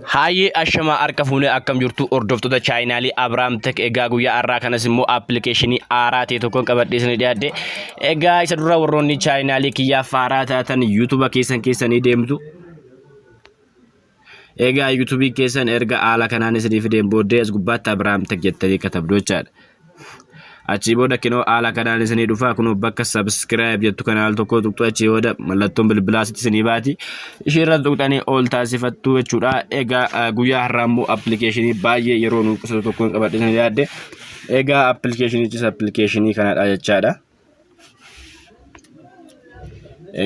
Hayyee ashamaa harka fuunee akkam jirtu hordoftoota chaayinaalii Abiraam Tek. Egaa guyyaa har'aa kanas immoo appilikeeshinii haaraa ta'e tokkoon qabadhee isin dhiyaadhe. Egaa isa dura warroonni chaayinaalii kiyyaaf haaraa taatan yuutuuba keessan keessanii deemtu. Egaa yuutuubii keessan erga haala kanaan isinii fideen booddee as gubbaatti Abiraam Tek jettanii katabdu jechaadha. Achii booda kinoo haala kanaan isinii dhufa. Kunoo bakka subscribe jettu kana al tokko tuqxu. Achii booda mallattoon bilbilaa asitti isinii baati. Ishee irra tuqxanii ol taasifattu jechuudha. Egaa guyyaa har'aa immoo appilikeeshinii baay'ee yeroo nu qusatu tokkoon qabadhe isin yaadde. Egaa appilikeeshinichis appilikeeshinii kanadha jechaadha.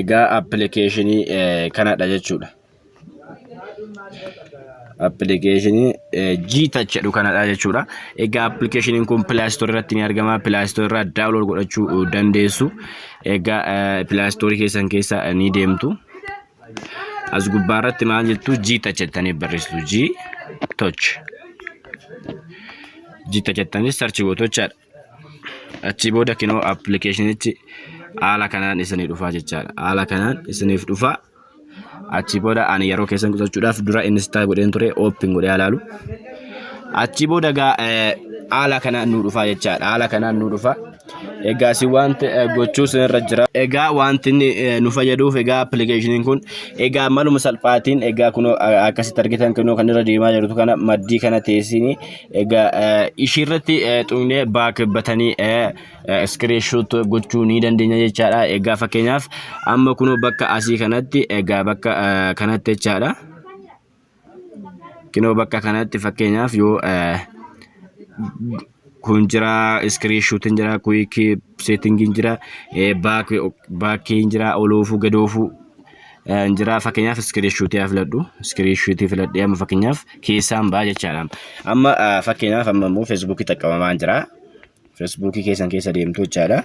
Egaa appilikeeshinii kanadha jechuudha. Appilikeeshinii G-Touch jedhu kanadha jechuudha. Egaa appilikeeshiniin kun Play Store irratti ni argama. Play Store irraa download godhachuu dandeessu. Egaa Play Store keessan keessa ni deemtu. As gubbaa irratti maal jettu? G-Touch jettanii barreessitu. G-Touch. G-Touch jettanii search gootu jechaadha. Achii booda kinoo appilikeeshinichi haala kanaan isinii dhufaa jechaadha. Haala kanaan isiniif dhufaa. Achii booda ani yeroo keessan qusachuudhaaf dura install godheen ture, open godhee ilaalu. Achii booda egaa haala kanaan nu dhufaa jechaadha. Haala kanaan nu dhufa. Egaa si wanti gochuu isinirra jira. Egaa wanti inni nu fayyaduuf, egaa appilikeeshiniin kun egaa maluma salphaatiin, egaa kunoo akkasitti argitan, kunoo kan irra deemaa jirtu kana maddii kana teessini, egaa ishiirratti tuqnee back batanii screenshot gochuu ni dandeenya jechaadha. Egaa fakkeenyaaf amma kunoo bakka asii kanatti, egaa bakka kanatti jechaadha. Kinoo bakka kanatti fakkeenyaaf yoo kun jira, screenshotiin jira, quick settingiin jira, backiin jira, oloofuu gadoofuu jira. Fakkeenyaaf screenshotii haa filadhu. Screenshotii filadhee amma fakkeenyaaf keessaan ba'a jechaadha. Amma fakkeenyaaf amma immoo feesbuukii xaqqabamaa jira. Feesbuukii keessan keessa deemtu jechaadha.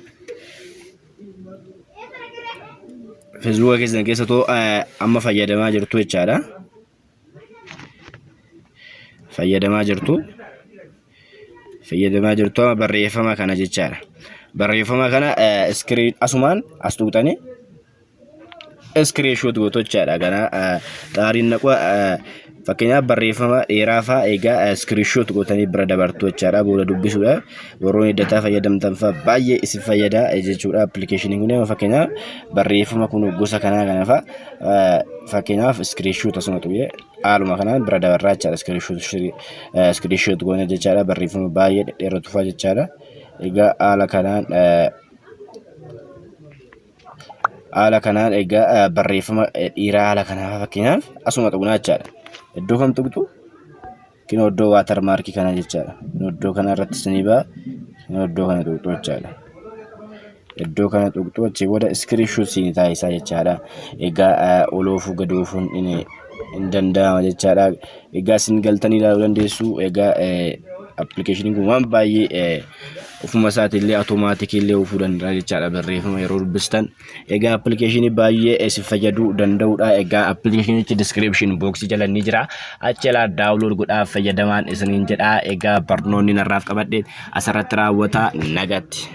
Feesbuuka keessan keessa too amma fayyadamaa jirtu jechaadha. Fayyadamaa jirtu. Fayyadamaa jirtu amma barreeffama kana jechaadha. Barreeffama kana screen asumaan as tuqxanii screenshot gootu jechaadha. Kana xaariin naqu fakkeenyaaf barreeffama dheeraa fa'aa egaa screenshot gootanii bira dabartu jechaadha. Booda dubbisuudha. Warroonni dataa fayyadamtan fa'aa baay'ee isin fayyada jechuudha. Appilikeeshiniin kun amma fakkeenyaaf barreeffama kun gosa kanaa kana fa'aa fakkeenyaaf screenshot asuma tuqee haaluma kanaan bira dabarraa jechaadha. Screenshot goone jechaadha. Barreeffama baay'ee dhedheeratu fa'aa jechaadha. Egaa haala kanaan egaa barreeffama dhiiraa haala kanaa fakkeenyaaf asuma tuqnaa jechaadha. Iddoo kam tuqxu? Kinoo iddoo watermarkii kana jechaadha. Kinoo iddoo kana irratti isinii ba'a. Kinoo iddoo kana tuqxu jechaadha. Iddoo kana tuqxu, achii booda screenshot isinii taasisaa jechaadha. Egaa oloofuu gadoofuun hin danda'ama jechaadha. Egaa isin galtanii ilaaluu dandeessu. Egaa appilikeeshiniin kun waan baay'ee ofuma isaatii illee automaatikii illee oofuu danda'a jechaadha barreeffama yeroo dubbistan. Egaa appilikeeshinii baay'ee isin fayyaduu danda'udha. Egaa appilikeeshinichi description box jala ni jira. Achi jalaa download godhaa fayyadamaan isiniin jedha. Egaa barnoonni narraaf qabadhe asirratti raawwata, nagatti.